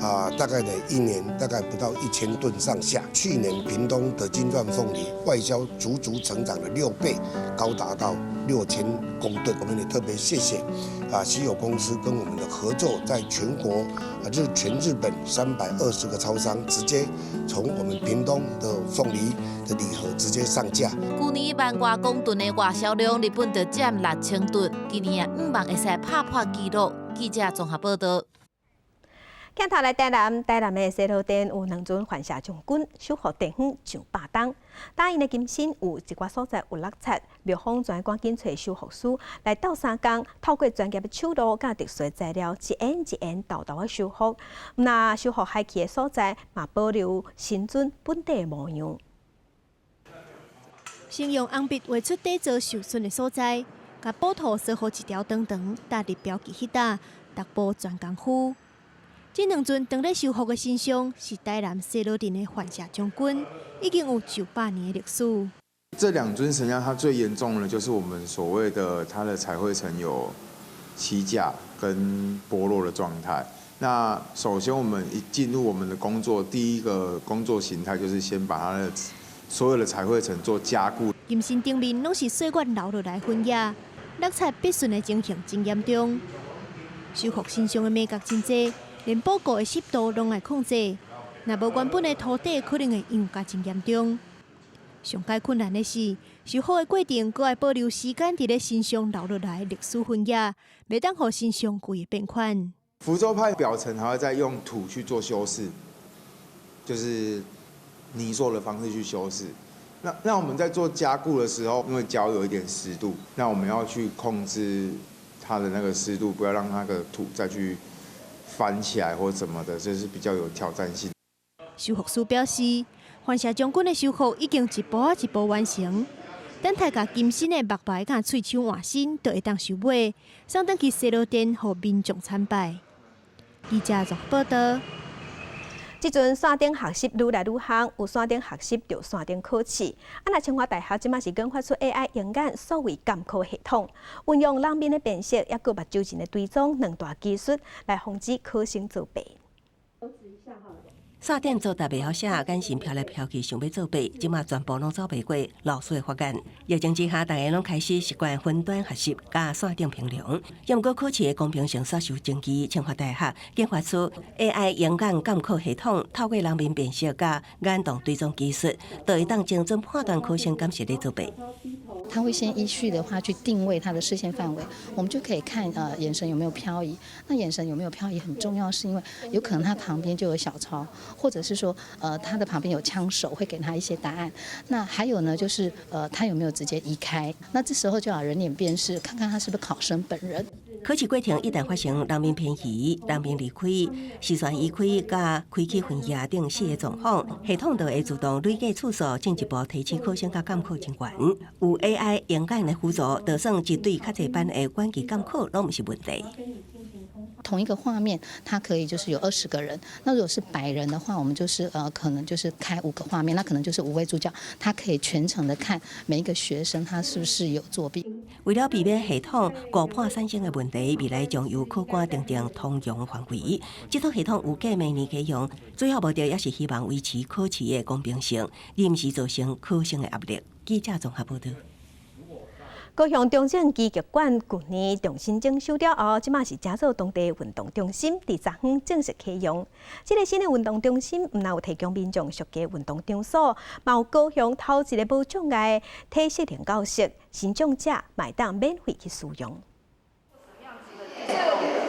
啊，大概呢一年大概不到1000噸上下。去年屏東的金鑽鳳梨外銷足足成長了6倍，高達到6000公噸。我們也特別謝謝啊西友公司跟我們的合作，在全國啊全日本320個超商，直接從我們屏東的鳳梨的禮盒直接上架。舊年1萬外公噸的外銷量，日本就佔6000噸，今年也向望會使拍破紀錄。記者綜合報道。鏡頭來台南，台南的西螺鎮有兩尊范舍將軍修復地方上百冬，但𪜶的金身有一寡所在有落漆，廟方就趕緊揣修復師來鬥相共，透過專業的手路佮特殊材料，一掩一掩沓沓的修復。那修復害去的所在，嘛保留神尊本底的模樣。先用紅筆畫出底座受損的所在，共補塗刷予一條長長，貼佇標記彼搭，逐步全功夫。這兩尊當咧修復的神像，是台南西螺鎮的范舍將軍，已經有上百年的歷史。這兩尊神像，它最嚴重的，就是我們所謂的它的彩繪層有起甲跟剝落的狀態。那首先我們一進入我們的工作，第一個工作形態就是先把它的所有的彩繪層做加固。金身頂面攏是歲月留落來痕跡，落漆筆順的情形真嚴重。修復神像的眉角真濟，連補膏的濕度攏愛控制，若無原本的塗底，可能會溶甲真嚴重。上蓋困難的是，修復的過程，閣愛保留時間佇咧神像留落來的歷史痕跡，袂當予神像規个變款。福州派表層還會再用土去做修飾，就是泥塑的方式去修飾。那我們在做加固的時候，因為膠有一點濕度，那我們要去控制它的那個濕度，不要讓那個土再去翻起來或怎麼的，這是比較有挑戰性。修復師表示，范舍將軍的修復已經一步仔一步完成，等待共金身的木牌佮喙鬚換新，就會當收尾，送轉去西螺鎮，予民眾參拜。記者綜報道。這陣線頂學習愈來愈夯，有線頂學習就線頂考試。啊，若清華大學這馬是研發出 AI 鷹眼數位監考系統，運用人面的辨識，抑閣目睭蟳的追蹤兩大技術，來防止考生作弊。線頂作答袂曉寫，眼神飄來飄去，想欲作弊，這馬全部攏走袂過老師的法眼。疫情之下，大家攏開始習慣雲端學習佮線頂評量。毋過考試的公平性煞受爭議。清華大學研發出 AI 鷹眼監考系統，透過人面辨識佮眼動追蹤技術，就會當精準判斷考生敢是咧作弊。他會先依序的話去定位他的視線範圍，我們就可以看眼神有沒有飄移。那眼神有沒有飄移很重要，是因為有可能他旁邊就有小抄，或者是說他的旁邊有槍手會給他一些答案。那還有呢，就是他有沒有直接移開？那這時候就要人臉辨識，看看他是不是考生本人。考試過程一旦發生人面偏移、人面離開、視線移開、佮開啟分頁等四个狀況，系統就會自動累計次數，進一步提醒考生佮監考人員。有 AI 鷹眼的輔助，就算一對較濟班的遠距監考，攏毋是問題。同一個畫面，它可以就是有20個人。那如果是百人的話，我們就是可能就是開五個畫面，那可能就是五位助教，他可以全程的看每一個學生他是不是有作弊。為了避免系統誤判產生的問題，未來將由考官訂定通用範圍。這套系統預計明年啟用，主要目的也是希望維持考試的公平性，而毋是造成考生的壓力。記者綜合報道。高雄中正擊劍館舊年重新整修了後，這馬是成做當地運動中心，佇昨昏正式啟用。這个新的運動中心，毋但有提供民眾上佳運動場所，嘛有高雄頭一个無障礙體適能教室，身障者嘛會當免費去使用。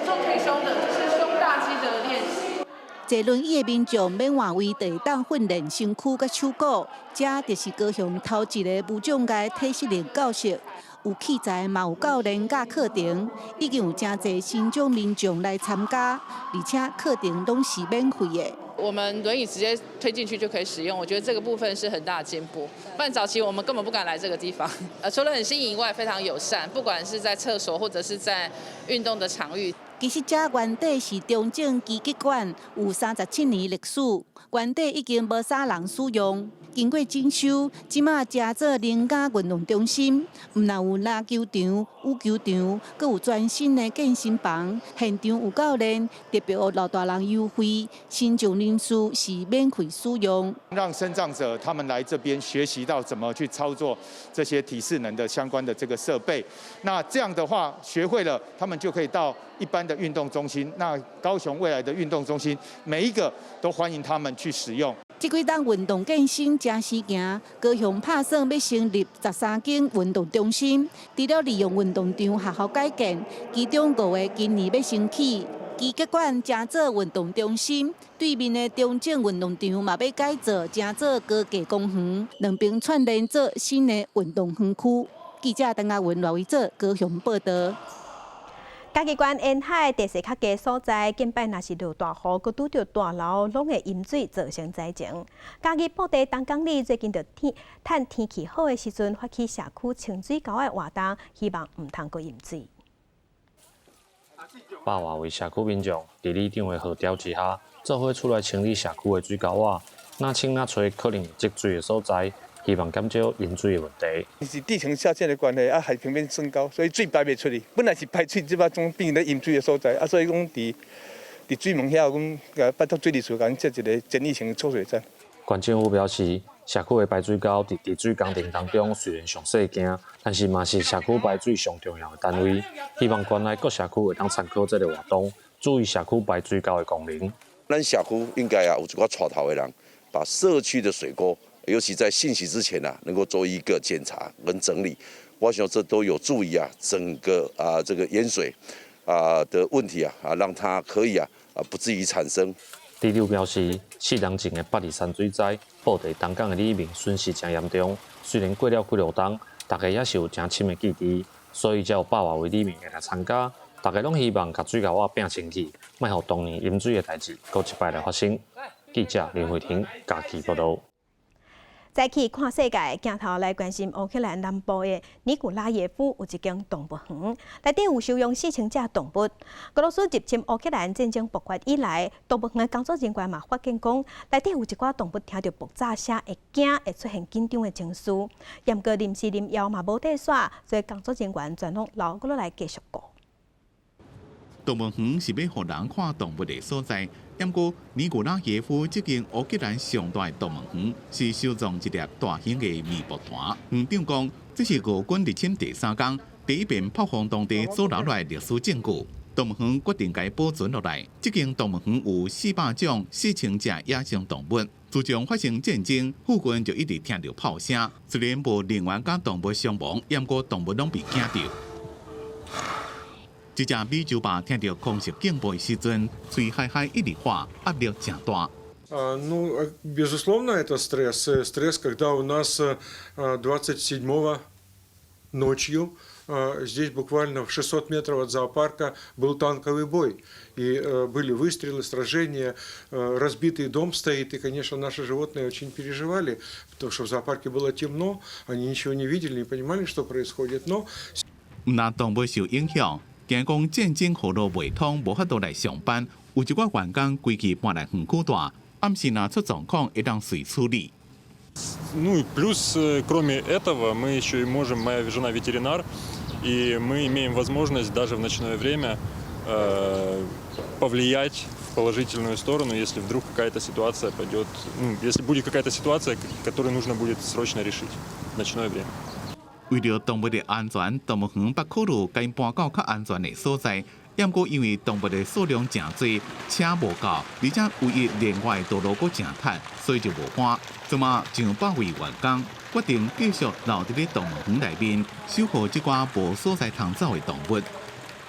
做推胸的，就是胸大肌的練習。坐輪椅的民眾免換位，就會當訓練身軀佮手骨。這就是高雄頭一个無障礙體適能教室。有器材，嘛有教練佮課程，已經有誠濟身障民眾來參加，而且課程攏是免費的。我們輪椅直接推進去就可以使用，我覺得這個部分是很大的進步。不然早期我們根本不敢來這個地方。除了很新穎以外，非常友善，不管是在廁所或者是在運動的場域。其實這原底是中正擊劍館，有37年歷史，原底已經無啥人使用。經過整修，這馬成做能嘉運動中心，毋但有籃球場、羽球場，閣有全新的健身房，現場有教練，特別予老大人優惠，身障人士是免費使用。讓身障者他們來這邊學習到怎麼去操作這些體適能的相關的這個設備，那這樣的話學會了，他們就可以到一般的運動中心。那高雄未來的運動中心，每一個都歡迎他們去使用。這幾冬運動健身誠時行，高雄拍算欲成立13間運動中心，除了利用運動場學校改建，其中五个今年欲先起。擊劍館成做運動中心，對面的中正運動場嘛欲改造，成做高架公園，兩邊串聯做新的運動園區。記者鄧亞文、羅維哲高雄報道。嘉義縣沿海地勢較低所在，近擺若是落大雨，閣拄著大澇，攏會淹水，造成災情。嘉義布袋東港里最近就天趁天氣好的時陣，發起社區清水溝的活動，希望毋通閣淹水。百外位社區民眾佇里長的號召之下，做伙出來清理社區的水溝仔，若清若揣可能會積水的所在，希望減少淹水的問題。是地層下陷的關係，啊，海平面升高，所以水排袂出去。本來是排水，這擺總變成淹水的所在，啊，所以講佇水門遐，阮拜託水利署共阮設一個簡易型抽水站。縣政府表示，社區的排水溝佇治水工程當中雖然上細件，但是嘛是社區排水上重要的單位。希望縣內各社區會當參考這个活動，注意社區排水溝的功能。咱社區應該啊有一寡帶頭的人，把社區的水溝，尤其在汛期之前啊，能夠做一個檢查跟整理。我想這都有助於啊整個啊這個淹水啊的問題啊啊，讓它可以啊啊不至於產生。里長表示，4年前的八二三水災，布袋東港的里民損失誠嚴重。雖然過了幾落冬，大家猶是有誠深的記憶，所以才有百外位里民會來參加。大家攏希望共水溝仔拚清氣，莫予當年淹水的代誌閣一擺來發生。記者林慧婷嘉義報導。再去看世界，鏡頭來關心烏克蘭南部的尼古拉耶夫有一間動物園，內底有收容4000隻動物。俄羅斯入侵烏克蘭戰爭爆發以來，動物園的工作人員嘛發現講，內底有一寡動物聽著爆炸聲會驚，會出現緊張的情緒。毋過臨時淋藥嘛無帶煞，所以工作人員全攏留閣落來繼續顧。動物園是欲予人看動物的所在，毋過尼古拉耶夫這間烏克蘭上大的動物園是收藏一粒大型的棉布團。園長講，這是俄軍入侵第三工，第一遍炮轟當地所留落來歷史證據。動物園決定共伊保存落來。這間動物園有400種4000隻野生動物。自從發生戰爭，附近就一直聽著炮聲。雖然無人員佮動物傷亡，毋過動物攏被驚著。這隻美洲豹聽著空襲警報的時陣，喙嗨嗨一直喊，壓力誠大。 Ну, безусловно, это стресс. Стресс, когда у нас 27-го ночью здесь буквально в 600 метров от зоопарка был танковый бой. И были выстрелы, сражения, разбитый дом стоит. И, конечно, наши животные очень переживали, потому что в зоопарке было темно, они ничего не видели, не понимали, что происходит. Но 毋但動物受影響，驚講戰爭河路袂通，無法度來上班，有一寡員工規氣搬來園區蹛，暗時若出狀況會當隨處理。 Ну и плюс, кроме этого, мы еще и можем, моя жена ветеринар, И мы имеем возможность даже в ночное время повлиять в положительную сторону, если вдруг какая-то ситуация пойдет, ну, если будет какая-то ситуация, которую нужно будет срочно решить в ночное время. 為著動物的安全，動物園欲考慮共𪜶搬到較安全的所在。毋過因為動物的數量誠濟，車無夠，而且唯一連外的道路閣誠窒，所以就無搬。這馬上百位員工決定繼續留佇咧動物園內面，守護這寡無所在通走的動物。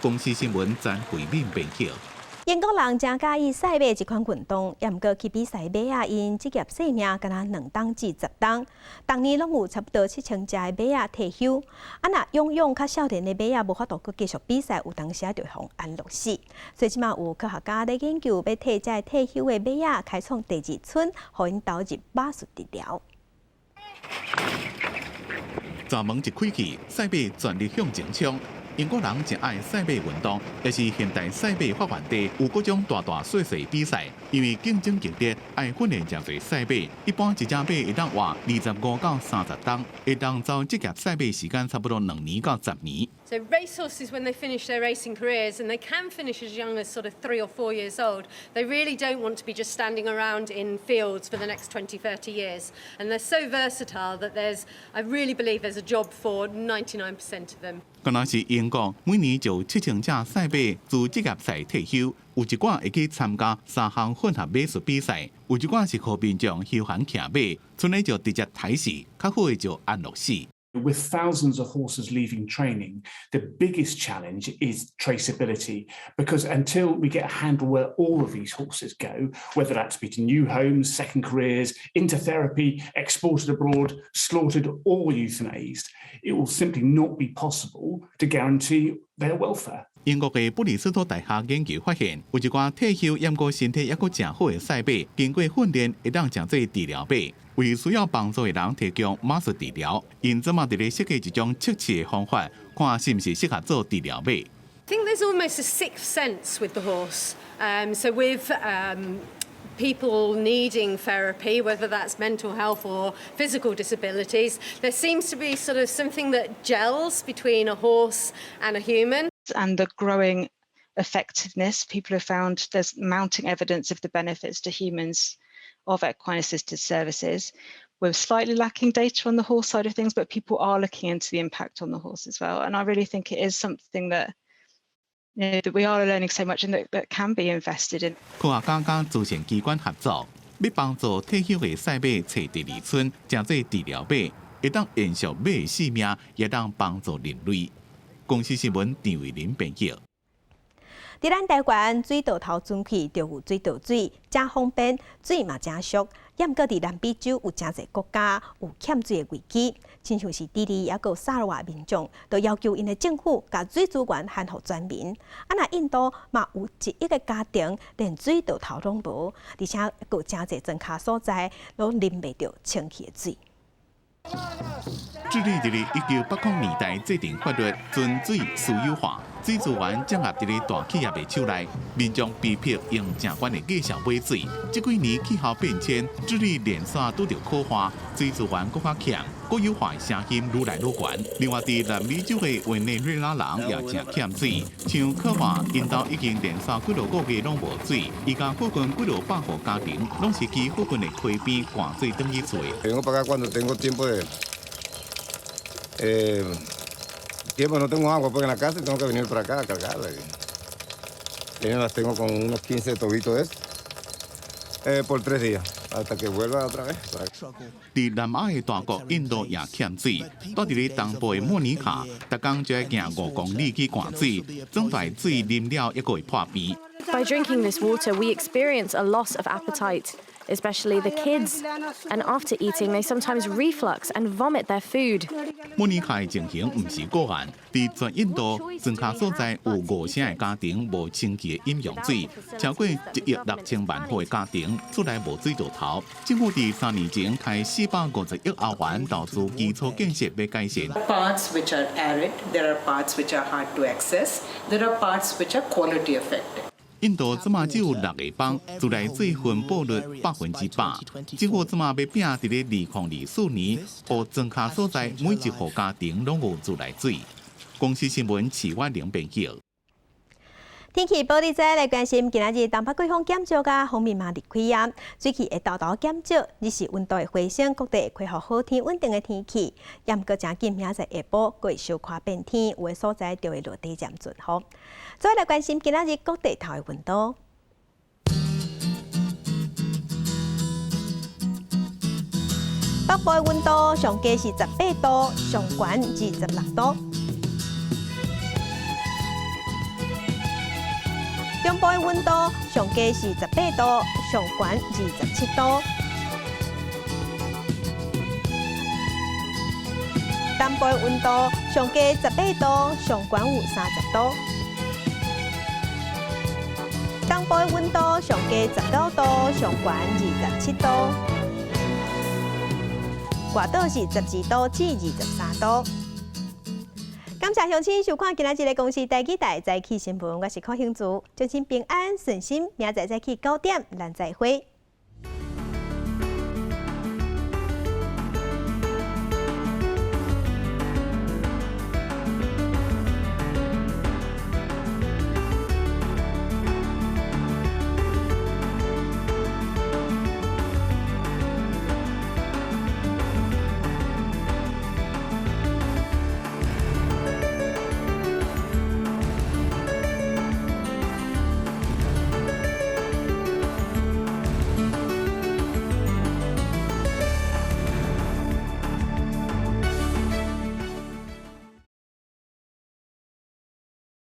公視新聞詹惠敏編輯。英國人誠佮意賽馬這款運動，也毋過去比賽馬仔，𪜶職業壽命敢若2冬至10冬，逐年攏有差不多7000隻的馬仔退休。啊，若養養較少年的馬仔無法度閣繼續比賽，有當時就會予安樂死。所以這馬有科學家咧研究，欲替這退休的馬仔開創第二春，予𪜶投入馬術治療。閘門一開去，賽馬全力向前衝。英國人誠愛賽馬運動，也是現代賽馬發源地，有各種大大細細比賽。因為競爭激烈，愛訓練誠濟賽馬。一般一隻馬會當活25到30冬，會當走職業賽馬時間差不多2年到10年。 So racehorses, when they finish their racing careers, and they can finish as young as sort of 3 or 4 years old, they really don't want to be just standing around in fields for the next 20, 30 years. And they're so versatile that I really believe there's a job for 99% of them. 敢若是英國每年就有7000隻賽馬自職業賽退休，有一寡會去參加三項混合馬術比賽，有一寡是予民眾休閒騎馬，賰的就直接刣死，較好的就安樂死。 With thousands of horses leaving training, the biggest challenge is traceability, because until we get a handle where all of these horses go, whether that's be to new homes, second careers, into therapy, exported abroad, slaughtered or euthanized, it will simply not be possible to guarantee their welfare. 英國的布里斯托大學研究發現，有一寡退休猶閣身體猶閣誠好的賽馬，經過訓練會當成做治療馬，為需要幫助的人提供馬術治療。𪜶這馬佇咧設計一種測試的方法，看是毋是適合做治療馬。 I think there's almost a sixth sense with the horse. So with people needing therapy, whether that's mental health or physical disabilities, there seems to be sort of something that gels between a horse and a human. And the growing effectiveness, people have found there's mounting evidence of the benefits to humans of equine assisted services. We're slightly lacking data on the horse side of things, but people are looking into the impact on the horse as well. And I really think it is something that we are learning so much and that can be invested in. 科學家佮慈善機關合作，欲幫助退休的賽馬揣第二春，成做治療馬，會當延續馬的性命，也當幫助人類。公視新聞陳慧琳編譯。佇咱台灣水道頭尊去就有水道水，誠方便，水嘛誠俗。猶毋過佇南美洲有誠濟國家有欠水的危機，親像是智利抑閣薩爾瓦民眾，都要求𪜶的政府共水資源還予全民。啊，若印度嘛有1億个家庭連水道頭攏無，而且閣有誠濟莊跤所在攏啉袂著清氣的水。智利佇咧1980年代制定法律，將水私有化，水資源掌握佇咧大企業的手內，民眾被迫用誠懸的價數買水。這幾年氣候變遷，智利連續拄著洘旱，水資源閣較欠，國有化的聲音愈來愈懸。另外，佇南美洲的委內瑞拉人也誠欠水，像科華，𪜶兜已經連續幾落個月攏無水，伊家附近幾落百戶家庭攏是去附近的溪邊灌水轉去厝。 Vengo para acá cuando tengo tiempo de tiempo no tengo agua porque en la casa tengo que venir para acá a cargarla. Las tengo con unos 15 tobitos de eso por 3 días hasta que vuelva otra vez. 佇南亞的大國印度也欠水，蹛佇咧東部的莫尼卡，逐工就愛行5公里去灌水，裝大水啉了，猶閣會破病。 By drinking this water, we experience a loss of appetite, especially the kids. And after eating, they sometimes reflux and vomit their food. 莫尼卡的情形毋是個案，佇全印度莊跤所在有五成的家庭無清氣的飲用水，超過1億6千萬戶的家庭厝內無水道頭。政府佇3年前開450億歐元投資基礎建設，欲改善。 Parts which are arid, there are parts which are hard to access, there are parts which are quality affected. 印度這馬只有六個邦自來水分布率100%。政府這馬欲拼佇咧2024年，予莊跤所在每一戶家庭攏有自來水。公視新聞徐婉玲編譯。天氣報你知來關心，今仔日東北季風減少，佮鋒面嘛離開啊，水汽會沓沓減少，日時溫度會回升，各地會恢復好天穩定的天氣。毋過誠緊，明仔載下晡會小可變天，有的所在就會落短暫陣雨。再來關心今仔日各地頭的溫度。北部的溫度上低是18度，上懸26度。中部的溫度上低是18度，上懸27度。南部的溫度上低18度，上懸有30度。東部的溫度上低19度，上懸27度。外島是12度至23度。感謝鄉親收看今仔日的公視台語台早起新聞，我是柯興竹，祝親平安順心，明仔載早起9點，咱再會。